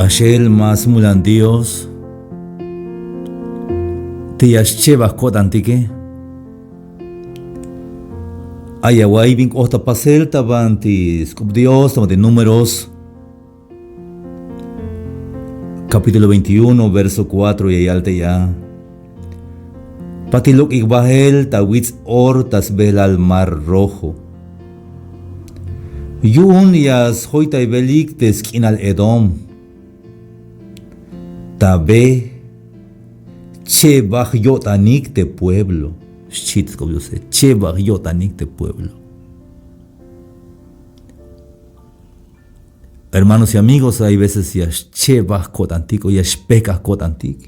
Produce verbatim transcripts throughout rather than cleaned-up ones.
K'axel ma smulan Dios te ya xchebaj ko'tantike. Ay awa'iy bin k'ot ta pasel ta banti sk'op Dios, ta banti Números, capítulo veintiuno, verso cuatro, ya yal te ya: Patil lok'ik bael ta wits or ta sbelal Mar Rojo. Yu'un ya sjoytaybelik te sk'inal Edom. Ta be, chebaj yo'tanik te pueblo. Xchi te sk'op Diose, chebaj yo'tanik te pueblo. Hermanos y amigos, hay veces ya xchebaj ko'tantik o ya xpejk'aj ko'tantik.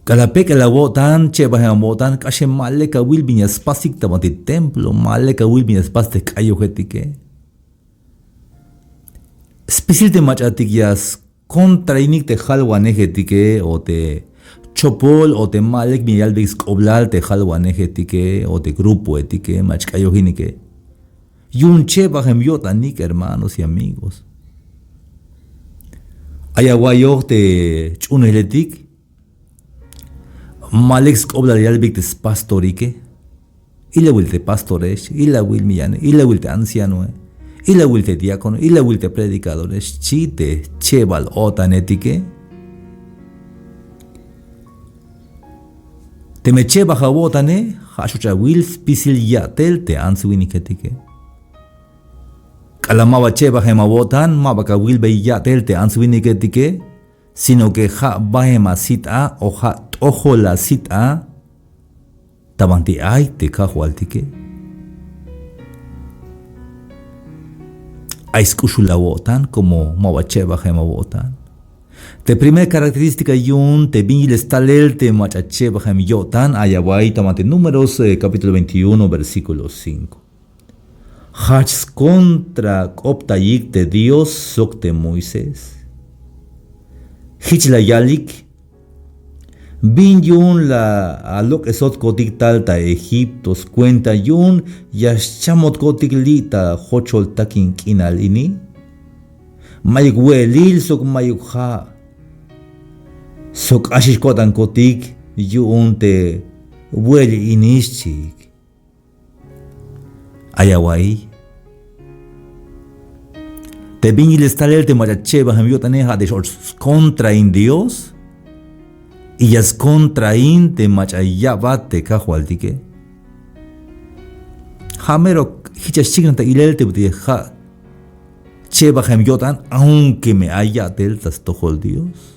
K'alal pek'el awo'tan, chebajem awo'tan, k'axem ma lek awil bin ya spasik ta banti templo, ma lek awil bin ya spas te jk'ayojetike. Spisil te mach'atik ya skontrainik te jalwanejetike o te chopol o te ma lek bin ya yalbeyik sk'oblal te jalwanejetike o te grupoetike mach'a jk'ayojinike. Yu'un chebajem yo'tanik, hermanos y amigos. Ay awa'iyoj te ch'uunejeletik, ma lek sk'oblal yalbeyik te spastorike. Ilawil te pastores, ilawil miyane, ilawil te ancianoe, ilawil te diácono, ilawil te predicadores, xchi te chebal o'tanetike. Teme chebaj awo'tane, ja' xjach awil spisil ya'tel te ants winiketike. K'alal maba chebajem awo'tan, maba kawilbey ya'tel te ants winiketike, sino que ja' baem asit'a o ja' t'ojol asit'a ta banti ay te kajwaltike. Ay sk'uxul awo'tan como maba chebajem awo'tan. Te primer característica yu'un te bin yiles talel te mach'a chebajem yo'tan, ay awa'iy ta banti Números, eh, capítulo veintiuno, versículo cinco. Jajch skontra k'optayik te Dios sok te Moisés. Jich la yalik: ¿Bin yu'un la alok'esotkotik tal ta Egipto? Skuenta yu'un ya xchamotkotik li' ta jochol takin k'inal ini. Mayuk we'elil sok mayuk ja'. Sok k'axix ko'tankotik yu'un te we'elil ini, xchiik. Ay awa'iy te bin yiles talel te mach'a chebajem yo'tane, ja' te x-och skontrain Dios y ya skontrain te mach'a ya'bat te kajwaltike. Ja' mero jich ya xchiknaj ta ilel te bit'il ja' chebajem yo'tan, aunque me ay ya'tel ta stojol Dios.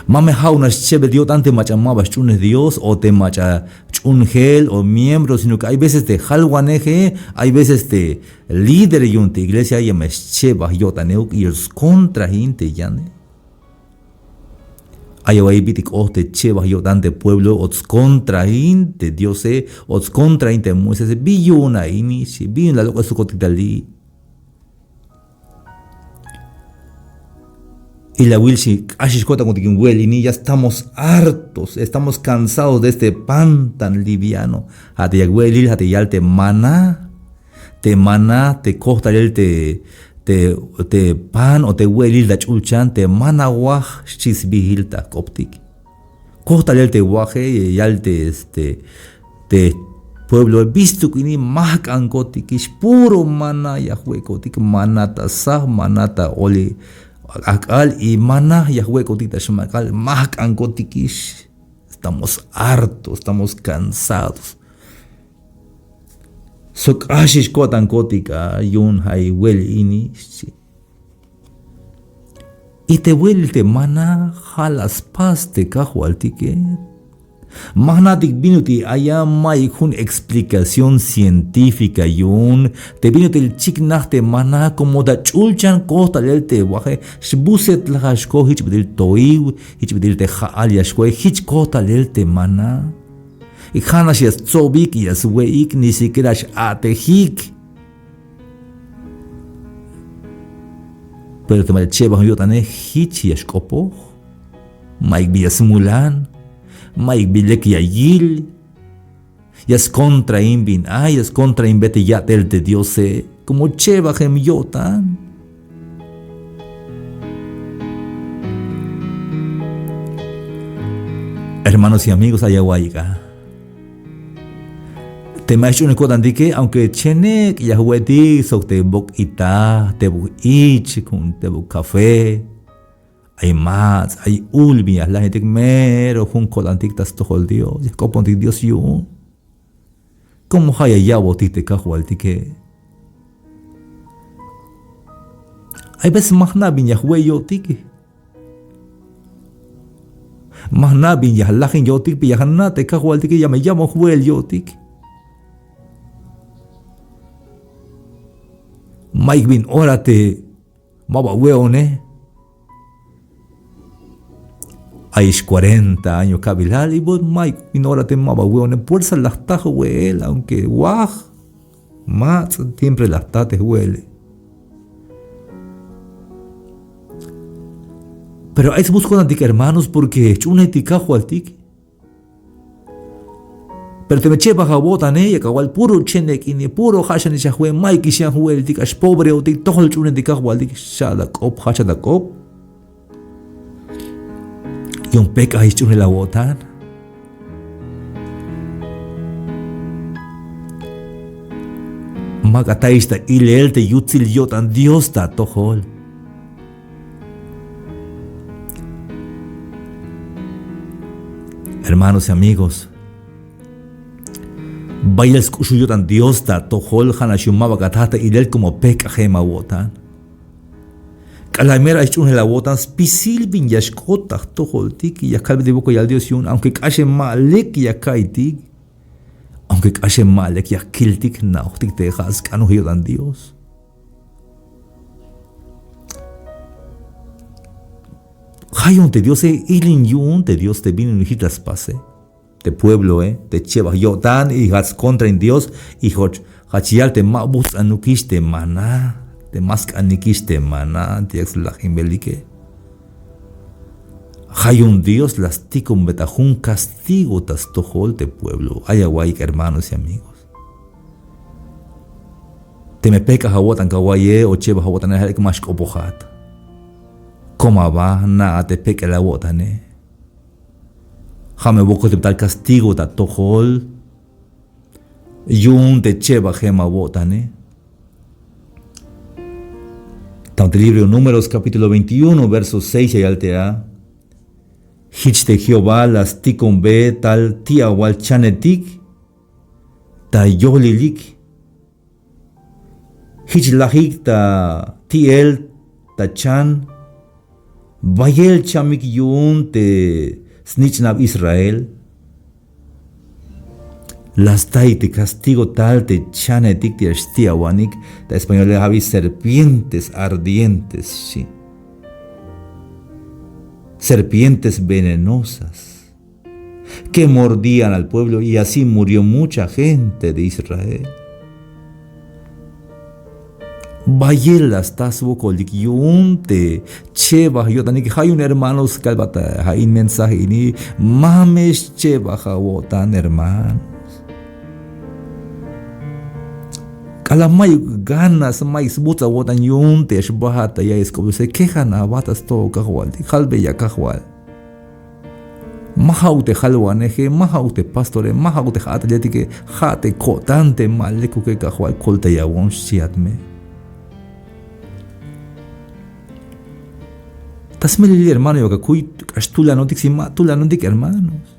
Ma me ja'uk nax chebel yo'tan te mach'a maba xch'uunej Dios o te mach'a ch'uunjel o miembro, sino que hay veces te jalwaneje, hay veces te líder yu'un te iglesia ya me xchebaj yo'tan euk y ya skontrain te yane. Ay awa'iy bit'il k'ot te chebaj yo'tan te pueblo, och skontrain te Diose, och skontrain te Moisés, bi yu'un a ini, xchi, bi yu'un la lok'esotik tal li'. Ilawil xi, k'axix ko'tankotik in we'el ini, ya estamos hartos, estamos cansados de este pan tan liviano. Ja' te yak we'elil, ja' te yal te maná. Te maná, te kojtalel te, te, te pan o te we'elil ta ch'ulchan, te manawaj xchi sbiil ta jk'optik. Kojtalel te waje, yal te, este, te pueblo, bistuk ini ma jk'ankotikix, puro maná ya jwe'kotik, maná ta saj, maná ta oli ajk'al, y maná ya jwe'kotik ta xmak'al, ma jk'ankotikix. Estamos hartos, estamos cansados. Sok k'axix ko'tankotik a yu'un ja' i we'el ini, xchi. Y te we'elil te maná ja' la spas te kajwaltike. Ma jna'tik bin ut'il aya, mayuk jun explicación científica yu'un te bin ut'il chiknaj te maná, como ta ch'ulchan kojtalel te waje, xbuset laj a xko, jich bit'il toiw, jich bit'il te ja'al ya xkoe, jich kojtalel te maná. Y ja'nax ya stsobik, ya swe'ik, ni siquiera x-a'tejik. Pero te mach'a chebaj yo'tane, jich ya xk'opoj. Mayuk bi ya smulan, mayuk bi lek ya yil. Ya skontrain bin ay, ya skontrainbey te ya'tel te Diose, como chebajem yo'tan. Hermanos y amigos, ay awa'iyik a. Teme ay sch'uhunel ko'tantike, aunque chenek' ya jwe'tik sok te bok ita, te bok ich, jun te bok café, ay mats', ay ul bin ya jlajintik, mero jun ko'tantik ta stojol Dios, ya jk'opontik Dios yu'un. Como ja' ya ya'botik te kajwaltike. Ay veces ma jna' bin ya jwe' yo'tik. Ma jna' bin ya jlajin yo'tik, pero ya jna' te kajwaltike ya me ya'bon jwe'el yo'tik. Mayuk bin ora te maba we'one. Ayix cuarenta año ka'bilal y bueno, mayuk bin ora te maba we'one, puersa la jta jwe'el, aunque waj, mats', siempre la jta te jwe'ele. Pero ay smuts' ko'tantik, hermanos, porque jch'uunejtik kajwaltik. Pero teme chebaj awo'tane, ya kawal puro chenek' ine, puro ja' xanix ya jwe', mayukix yan jwe'eltik, k'ax pobreotik, tojol ch'uunejtik kajwaltik, xcha'at ak'op, jajch'at ak'op. Yu'un pek'ajix ch'uunel awo'tan. Mak ata'ix ta ilel te yutsil yo'tan Dios ta atojol. Hermanos y amigos, bayel sk'uxul yo'tan Dios ta atojol, ja'nax yu'un maba ataj ta ilel como pek'ajem awo'tan. K'alal mero ay sch'uunel awo'tan, spisil bin ya xk'ot ta jtojoltik, ya kalbetik wokol yal Dios yu'un, aunque k'axem ma lek ya ka'iytik, aunque k'axem ma lek ya kiltik, jna'ojtik te ja' sk'anojel yo'tan Dios. Ja' yu'un te Diose, ilin yu'un te Dios te bin unojil ta spase te puebloe, te chebaj yo'tan, y jach skontrain Dios, y joch jach yal te ma bujts'anukix te maná, te ma sk'anikix te maná, te yak slajinbelike. Ja' yu'un Dios la stikonbey ta jun castigo ta stojol te pueblo. Ay awa'iyik, hermanos y amigos. Teme pek'aj awo'tan kawa'iye o chebaj awo'tane, ja' lek ma xk'opojat. Komo aba, na'a te pek'el awo'tane. Ja' me wokol te tal castigo ta atojol yu'un te chebajem awo'tane. Tam te libro Números capítulo veintiuno, verso seis ya yal te a: Jich te Jehová la stikonbe tal ti'awal chanetik ta yolilik. Jich lajik ta ti'el ta chan, bayel chamik yu'un te snich'nab Israel. La staik te castigo tal te chanetik te ya xti'awanik, ta españole ja' abi serpientes ardientes xchi. Serpientes venenosas que mordían al pueblo, y así murió mucha gente de Israel. Bayel la sta swokolik yu'un te chebaj yo'tanik. Ja' yu'un, hermanos, kalbat ja' in mensaje ini, ma me xchebaj awo'tan, hermanos. K'alal mayuk ganas, mayuk smuts' awo'tan yu'un te ya xbajat ta ya'iyel sk'op Diose, kejan aba ta stojol Kajwaltik, jalbeya Kajwal. Ma ja'uk te jalwaneje, ma ja'uk te pastore, ma ja'uk te j-a'teletike, ja' te ko'tan te ma lekuke Kajwal koltayawon, xchiat me. Ta smelelil, hermano, ya akuy k'ax tulanotik, si ma tulanotik, hermanos.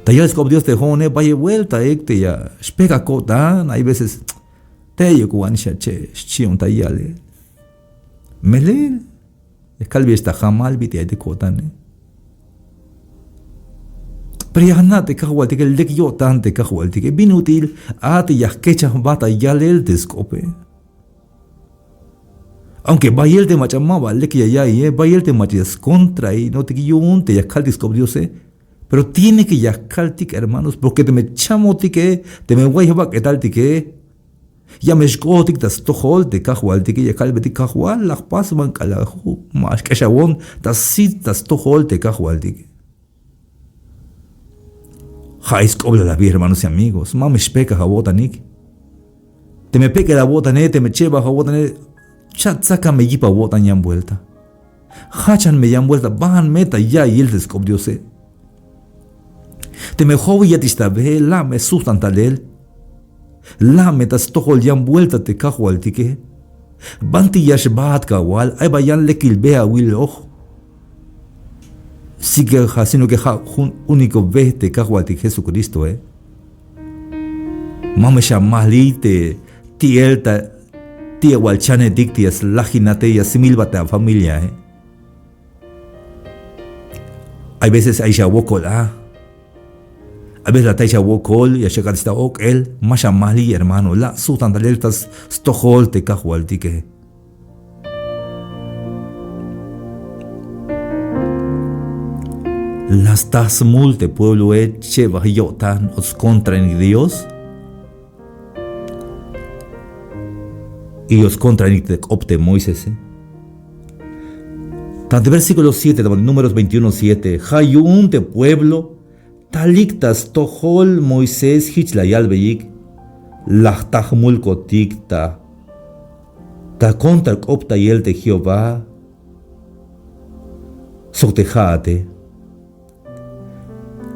Ta yal sk'op Dios te jo'one, bayel buelta ek te ya xpejk'aj ko'tan, hay veces teyuk wan xache, xchi'on ta yale. Melel. Ya kalbeyex ta jamal bit'il ay te ko'tane. Pero ya jna' te Kajwaltike, lek yo'tan te Kajwaltike. Bin ut'il a te ya jkechaj jba ta yalel te sk'ope. Aunque bayel te mach'a maba lek ya ya'iye, bayel te mach'a ya skontrainotik yu'un te ya kaltik sk'op Diose. Pero tiene que ya kaltik, hermanos, porque teme chamotike, teme way jbak'etaltike, ya me xk'ojotik ta stojol te Kajwaltike, ya kalbetik: Kajwal, la jpas, ban k'alal ma xk'exawon ta sit ta stojol te Kajwaltike. Ja' ay sk'oplal abi, hermanos y amigos, ma me xpejk'aj awo'tanik. Teme pek'el awo'tane, teme chebaj awo'tane, xatsaka me yip awo'tan yan buelta. Jajchan me yan buelta, ban me ta ya'iyel te sk'op Diose. Teme jo'wil yatix ta be, la' me sujtan talel. La' me ta stojol yan buelta te Kajwaltike. Banti ya xbaat kawal, ay ba yan lekil be awiloj. Sino que ja' jun único be te Kajwaltik Jesucristoe. Ma me xamaliy te ti'el ta, ti'ewal chanetik te ya slajinate, ya smilbat te afamiliae. Hay veces ay xawokol a. Hay veces la tayix awokol, ya xak'atix ta ok'el, ma xamaliy hermano, la' sujtan talel ta stojol te Kajwaltike. La staj smul te puebloe, cheb yo'tan o skontrainik Dios. Y o skontrainik te k'op te Moisese. Tan te versículo siete, Números veintiuno siete, ja' yu'un te pueblo talik ta stojol Moisés jich la yalbeyik, la jta jmulkotik ta, ta kontra k'optayel te Jehová sok te ja'ate.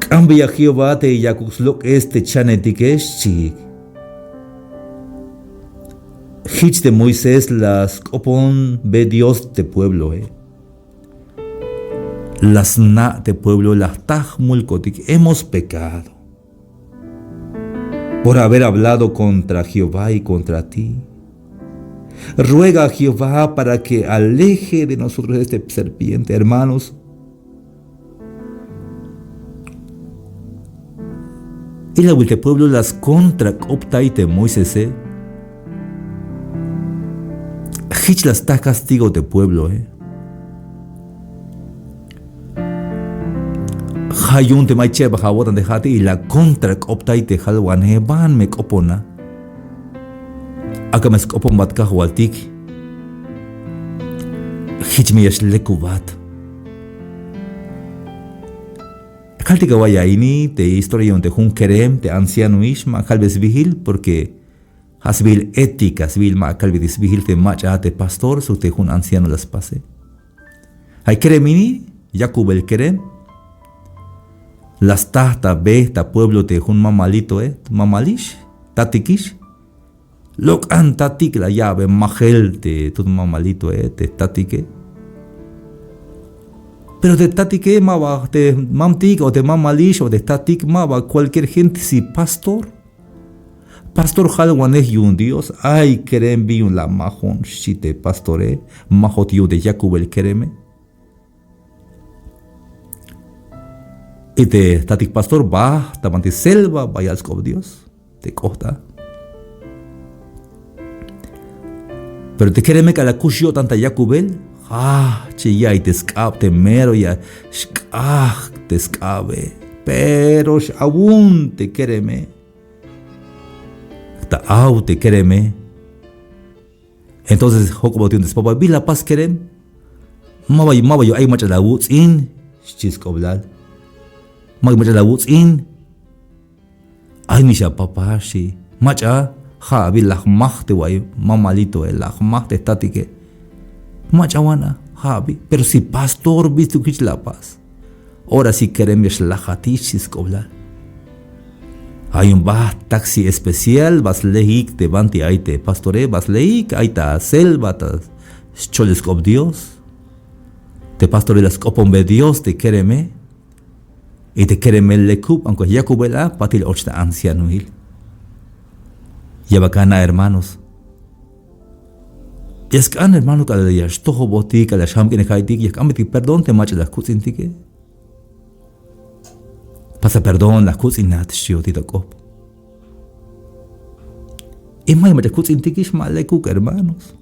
K'ambeya Jehová te yakuk slok'es te chanetike, xchiik. Jich te Moisés la sk'oponbe Dios te puebloe. La sna' te pueblo, la jta jmulkotik, hemos pecado por haber hablado contra Jehová y contra ti. Ruega a Jehová para que aleje de nosotros este serpiente, hermanos. Ilawil te pueblo la skontra k'optay te Moisese. Jich la sta castigo te puebloe. Ja' yu'un teme ay chebaj awo'tan te ja'ate y la kontra k'optay te jalwaneje, ban me k'opona. Ak'a me sk'oponbat Kajwaltik, jich me ya xlekubat. Kaltik awa'iy a ini te historia yu'un te jun kerem, te ancianoix, ma kalbe sbiil, porque ja' sbiil ética, sbiil ma kalbetik sbiil te mach'a te pastor sok te jun anciano la spase. Ay kerem ini, yakubel kerem. La sta ta be ta pueblo te jun mamalitoe, mamalix, tatikix. Lok'an tatik la ya'be, majel te tut mamalitoe, te tatike. Pero te tatike maba, te mamtik o te mamalix o te tatik maba cualquier gente, si pastor. Pastor jalwanej yu'un Dios, ay kerem bin yu'un la majon, xchi te pastore, majot yu'un te yakubel kereme. Y te tatik pastor bajt ta banti selva, bayal sk'op Dios te k'ot a. Pero te kereme k'alal kux yo'tan ta yakubel, jajch ya'iy te sk'ab, te mero ya xk'ajk' te sk'abe. Pero x'awun te kereme. Ta aw te kereme. Entonces jok'obot yu'un te spapá: ¿Bi la pas kerem? Maba, maba yu'un ay mach'a la awuts'in, xchi sk'oblal. Maba yu'un mach'a la awuts'in. Ay nix a papá, xchi. Mach'a, ja' abi, la jmaj te wa'iy mamalitoe, la jmaj te jtatike. Mach'a wan a, ja' abi. Pero si pastor bistuk jich la apas. Ora sí kerem ya xlajatix, xchi sk'oblal. Ay yu'un bajt taxi especial, ba slejik te banti ay te pastore, ba slejik ay ta selva, ta scholil sk'op Dios. Te pastore la sk'oponbe Dios te kereme. Y te kereme lekub, aunque yakubel a, patil och ta ancianoil. Ya bal ana' hermanos. Ya sk'an hermano, k'alal ya xtojobotik, k'alal ya xjamk'inej ka'iytik, ya jk'ambetik perdón te mach'a la kuts'intike. Pasa perdón, la kuts'inat, xchiot ta k'op. Y ma mach'a kuts'intikix, ma lekuk hermanos.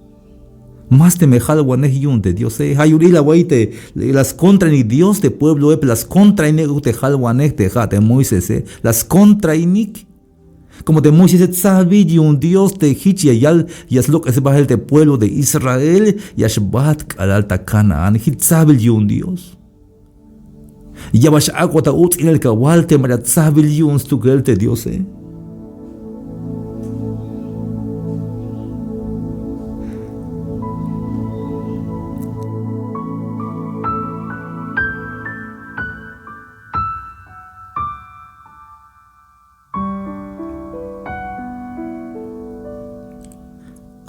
Más teme jalwanej yu'un te Diose, ja' yu'un ila awa'iy te la skontrainik Dios te puebloe, la skontrainik te jalwanej te ja' te Moisese, la skontrainik. Como te Moisese tsabil yu'un Dios te jich ya yal, ya slok'es bael te pueblo de Israel, ya xbaat k'alal ta Canaán, jich tsabil yu'un Dios. Ya bal x-ak'ot ta uts'inel kawal te mach'a tsabil yu'un stukel te Diose.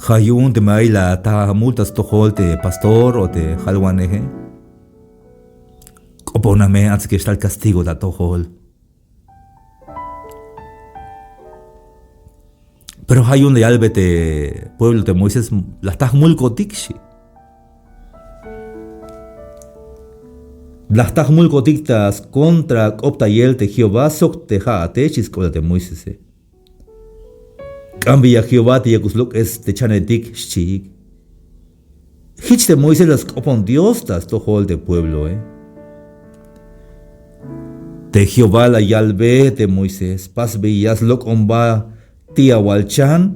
Ka yu'un teme ay la ta mul ta stojol te pastor o te jalwaneje, k'opona me, ants que xtal castigo ta atojol. Pero ja' yu'un la yalbe te pueblo te Moisés, la jta jmulkotik, xchi. La jta jmulkotik ta skontra k'optayel te Jehová sok te ja'ate, xchi sk'oplal te Moisese. K'ambeya Jehová te yakuk slok'es te chanetik, xchiik. Jich te Moisés la sk'opon Dios ta stojol te puebloe. Te Jehová la yalbe te Moisés: Pasbeya slok'omba ti'awal chan,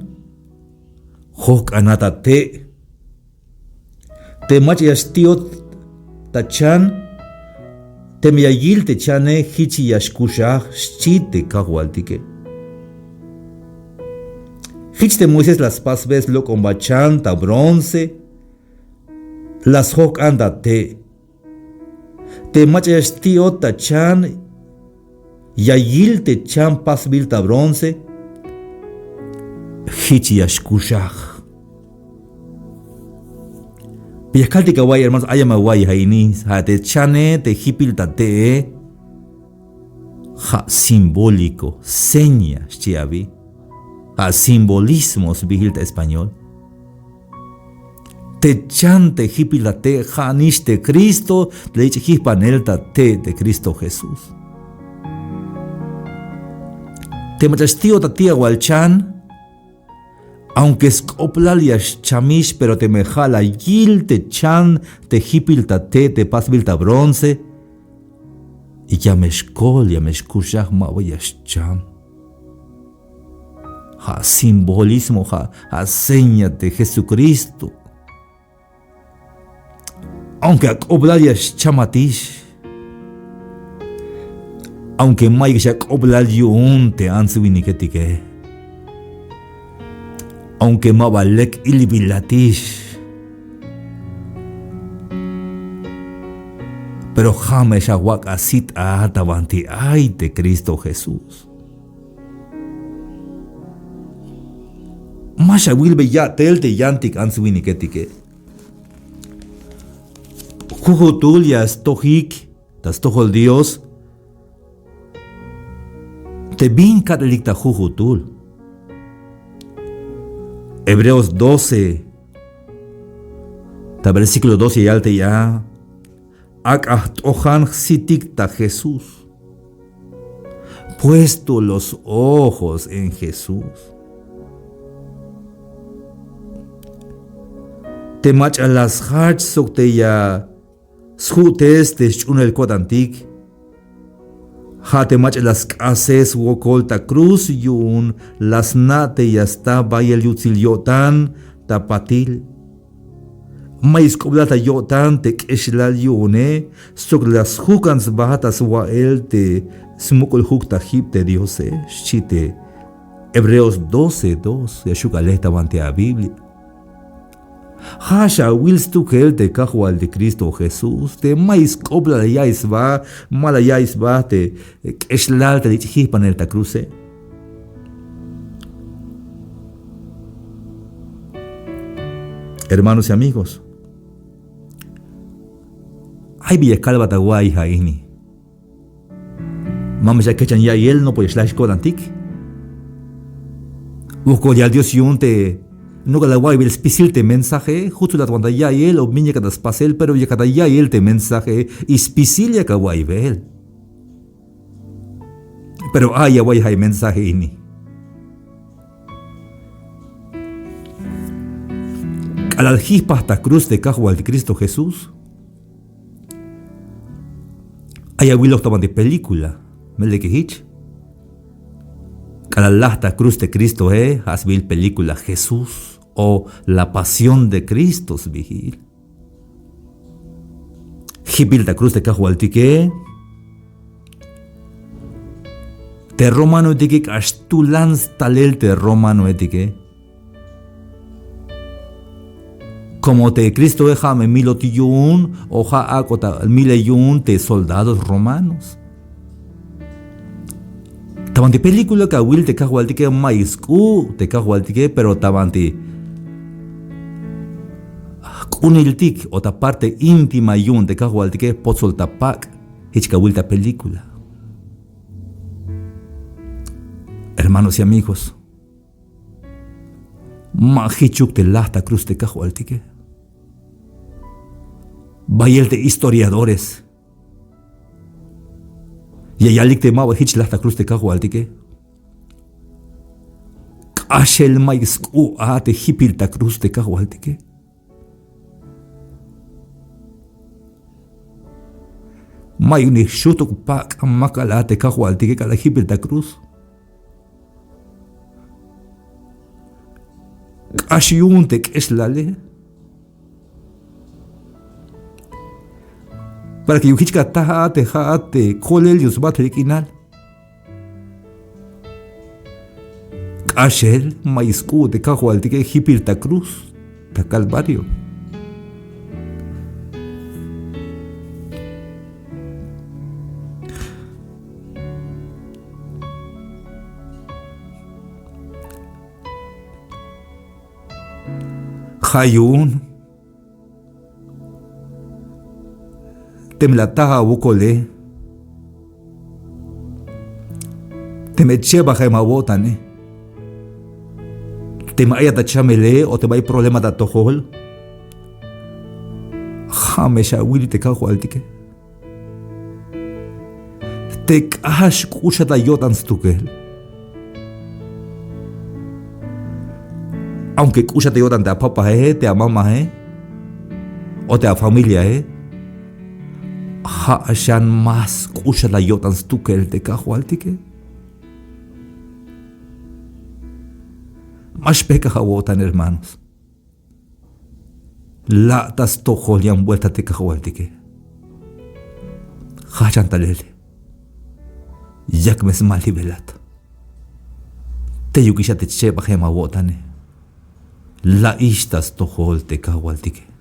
jojk'anat a te'. Te mach'a ya xti'ot ta chan, teme ya yil te chane, jich ya xkuxaj, xchi te kajwaltike. Jich te Moisés la spasbe slok'omba chan ta bronce, la sjojk'an ta te'. Te mach'a ya xti'ot ta chan, ya yil te chan pasbil ta bronce, jich ya xkuxaj. Pero ya kaltik awa'iy, hermanos, ay me awa'iy ja' ini, ja' te chane te jipil ta te'e, ja' simbólico, seña xchi abi. Ja' simbolismo sbiil ta español. Te chan te jipil ta te' ja'nix te Cristo, te la yich' jijpanel ta te' te Cristo Jesús. Te mach'a xti'ot ta ti'awal chan, aunque sk'oplal ya xchamix, pero teme ja' la yil te chan te jipil ta te' te pasbil ta bronce, y ya me xkol, ya me xkuxaj, maba ya xcham. Ja' simbolismo, ja', ja' seña te Jesucristo. Aunque ak'oblal ya xchamatix, aunque mayukix ak'oblal yu'un te ants winiketike, aunque maba lek ilbilatix, pero ja' me xawak' asit a ta banti ay te Cristo Jesús. Ma xawilbey ya'tel te yantik ants winiketike. Jujutul ya stojik ta stojol Dios te bin ka'telik ta jujutul. Hebreos doce, ta versículo dos ya yal te ya: Ak'a jt'ojan jsitik ta Jesús. Puesto los ojos en Jesús. Te mach'a la sjach sok te ya sju'tes te sch'uunel ko'tantik, ja' te mach'a la sk'ases wokol ta cruz yu'un la sna' te ya sta bayel yutsil yo'tan ta patil. Mayuk sk'oblal ta yo'tan te k'exlal yu'une, sok la sjukan sba ta swa'el te smuk'ul juk ta jip te Diose, xchi te Hebreos doce dos, ya xju' k'alal ta banti a Biblia. Ja' xawil stukel te Kajwaltik Cristo Jesús, te mayuk sk'oblal la ya'iy sba, ma la ya'iy sba te k'exlal te la yich' jijpanel ta cruze. Hermanos y amigos, ay bi ya kalbat awa'iy ja' ini. Ma me xakechan ya'iyel, nopol ya xlajix ko'tantik. Wokol yal Dios yu'un te nok'al awa'iybe spisil te mensaje, jutsulat wan ta ya'iyel o bin yakat ta spasel, pero yakat ta ya'iyel te mensaje y spisil yak awa'iybe. Pero ay awa'iy ja' mensaje ini. K'alal jijpaj ta cruz te Kajwaltik Cristo Jesús, ay awiloj ta banti película, melel que jich. K'alal laj ta cruz te Cristoe, ja' sbiil película Jesús o La Pasión de Cristo sbiil. Jipil ta cruz te Kajwaltike. Te romanoetike k'ax tulan stalel te romanoetike. Como te Cristoe ja' me milot yu'un o ja' ak'ot ta mile yu'un te soldados romanos. Ta banti película kawil te Kajwaltike, mayuk sk'u' te Kajwaltike, pero ta banti Uniltik o ta parte íntima yu'un te Kajwaltike, potsol ta pak' jich kawil ta película. Hermanos y amigos, ma jichuk te laj ta cruz te Kajwaltike. Bayel te historiadores ya yalik te ma ba jich laj ta cruz te Kajwaltike. K'axel mayuk sk'u' a te jipil ta cruz te Kajwaltike. Mayuk ni jxutuk pak' makal a te Kajwaltike k'alal jipil ta cruz. K'ax yu'un te k'exlale. Para que yu'un jich ka taj a te ja'at te kolel yu'un sbatel k'inal. K'axel mayuk sk'u' te Kajwaltike jipil ta cruz ta Calvario. Ja' yu'un teme la ataj awokole, teme chebajem awo'tane, teme ayat achamele o teme ay problema ta atojol, ja' me xawil te Kajwaltike te k'ax k'uxat ayo'tan stukel. Aunque k'uxat ayo'tan te apapae, te amamae, o te afamiliae, ja' xan más k'uxat ayo'tan stukel te Kajwaltike. Ma xpejk'aj awo'tan, hermanos. La' ta stojol yan vuelta te Kajwaltike. Jajchan talel. Yak me smalibelat. Teyukix a te chebajem awo'tane. La'ix ta stojol te Kajwaltike.